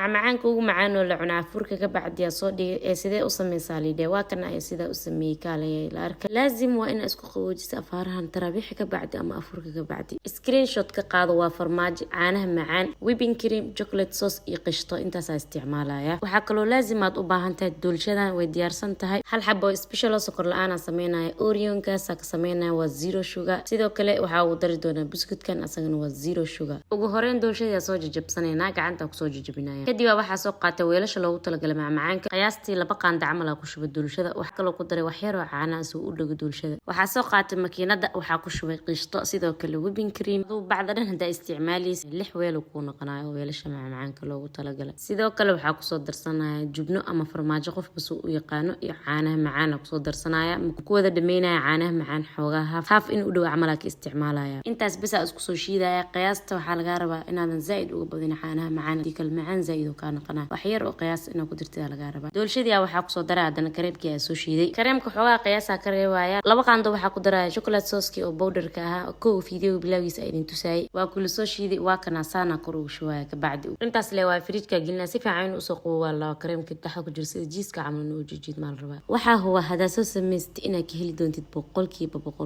Macmacaanka ugu macaan oo la cunaa afurka ka bacdiyaa soo dhigay ee sidee u sameysaa liidhe. Waa kana ay sidaa u sameeyey, kaalaya la arka. Laazim waa inaa isku qaboojisa afaarahan taraabiixa ka bacdi ama afurka ka bacdi. Screenshot ka qaado. Waa farmaajo, caanaha macaan, whipping cream, chocolate sauce iyo qishto. Intaasaa isticmaalaya. Waxaa kaloo laazim aad u baahan tahay doolshadan, way diyaarsan tahay. Hal xabo special oo sokor la-aan sameynaya, Oreonkaasaa ka sameynaya, waa zero sugar. Sidoo kale waxaa uu dari doonaa buskutkan, asagana waa zero sugar. Ugu horeyn doolshadii soo jajabsanaynaa, gacanta kusoo jajabinaya. Kadib waxaa soo qaatay weelasha loogu talagalay macmacaanka. Qiyaastii 2 qaanda camal aa ku shubay doolshada. Wax kaloo ku daray waxyar oo caanaha si uu u dhago doolshada. Waxaa soo qaatay makiinada, waxaa ku shubay qishto, sidoo kale whipping cream. Aduu bacda dhan hadaa isticmaaleysa, lix weel kuu noqonayo weelasha macmacaanka loogu talagalay. Sidoo kale waxaa kusoo darsanaya jubno ama farmaajo, qofba suu u yaqaano, iyo caanaha macaana kusoo darsanaya. Ku wada dhameynaya caanaha macaan, xoogaa half half in u dhow camalaa ka isticmaalaya. Intaas besa isku soo shiidaya. Qiyaasta waxaa lagaa rabaa inaadan zaaid uga badin caanaha macaan, hadii kale macaan zaaid oo kaa noqonaya. Wax yar oo qiyaas inaa ku dirtida lagaa rabaa. Doolshadii waxaa kusoo daray haddana kareemkii aa soo shiiday. Kareemka xoogaa qiyaasaa ka reebaya. 2 qaando waxaa ku daraya chocolate saucekii oo powderka ahaa. Kow videoga bilowgiisa aa idin tusaayay, waa kula soo shiiday. Waa kana saana kor ugu shubaya. Kabacdi intaas le waa fridgeka gelinaa, si fiican inuu usoo qabow. Waa laba kareemka dhexda ku jiro, sida cheeseka camal inuu jijiid maa la rabaa. Waxaa huwa hadaa soo samaystay inaad ka heli doontid 100%.